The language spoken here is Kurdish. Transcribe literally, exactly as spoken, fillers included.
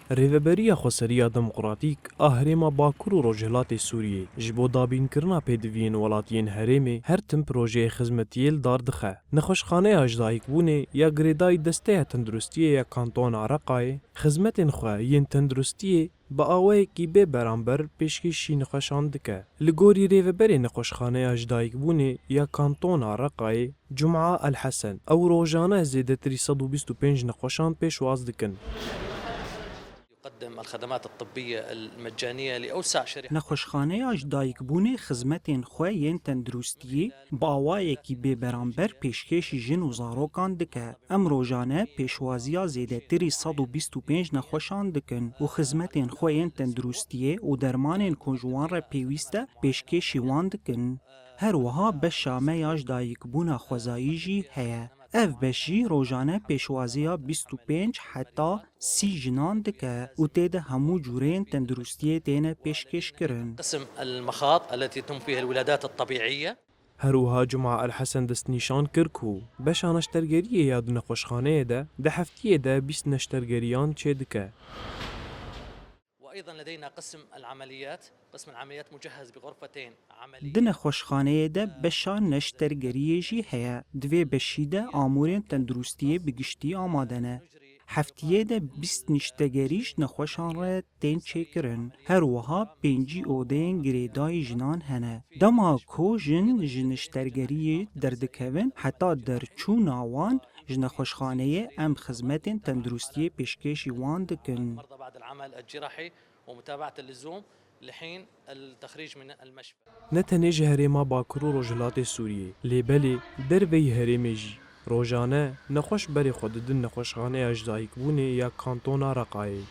Rêveberiya Xweseriya Demokratîk a Herêma Bakur û Rojhilatê Sûriyê ji bo dabînkirina pêdiviyên welatiyên herêmê her tim projeyê xizmetiyê li dar dixe. Nexweşxaneya ji dayikbûnê ya girêdayî Desteya Tenduristiyê ya Kantona Reqayê xizmetên xwe yên tenduristiyê bi awayekî bê beramber pêşkêşî nexweşan dike. Li gorî rêveberê Nexweşxaneya ji dayikbûnê ya Kantona Reqayê, Cuma El Hesen, ew rojane zêdetirî sed û bîst û pênc nexweşan pêşwaz dikin. يقدم الخدمات الطبية المجانية لأوسع شريحة. Nexweşxaneya ji dayikbûnê xizmetên xwe yên tenduristiyê bi awayekî bê beramber pêşkêşî jin û zarokan dike. Em rojane pêşwaziya zêdetirî sed û bîst û pênc nexweşan dikin û xizmetên xwe yên tenduristiyê û dermanên ku ji wan re pêwîst e pêşkêşî wan dikin. Her wiha beşa me ya ji dayikbûna xwezayî jî heye. Ev beş jî rojane pêşwaziya bîst û pênc heta sî jinan dike û tê de hemû cûreyên tenduristiyê têne pêşkêşkirin. قسم المخاض التي تتم فيها الولادات الطبيعية. Her wiha Cuma El Hesen destnîşan kir ku beşa neştergeriyê ya di nexweşxaneyê de di heftiyê de bîst neştergeriyan çêdike. وأيضًا لدينا قسم العمليات، قسم العمليات مجهز بغرفتين عملية. Di nexweşxaneyê de beşa neştergeriyê jî heye. Di vê beşî de amûrên tenduristiyê bi giştî amade ne. Heftiyê de bîst niştegerî ji nexweşan re tên çêkirin. Her wiha pêncî odeyên girêdayî jinan hene. Dema ku jin ji niştergeriyê derdikevin, heta derçûna wan ji nexweşxaneyê em xizmetên tenduristiyê pêşkêşî wan dikin. المرضى بعد العمل الجراحي ومتابعة اللزوم لحين التخريج من المشفى. Ne tenê ji herêma Bakur û Rojhilatê Sûriyê, lê belê derveyî herêmê jî rojane nexweş berê xwe didin nexweşxaneya ji dayikbûnê ya Kantona Reqayê.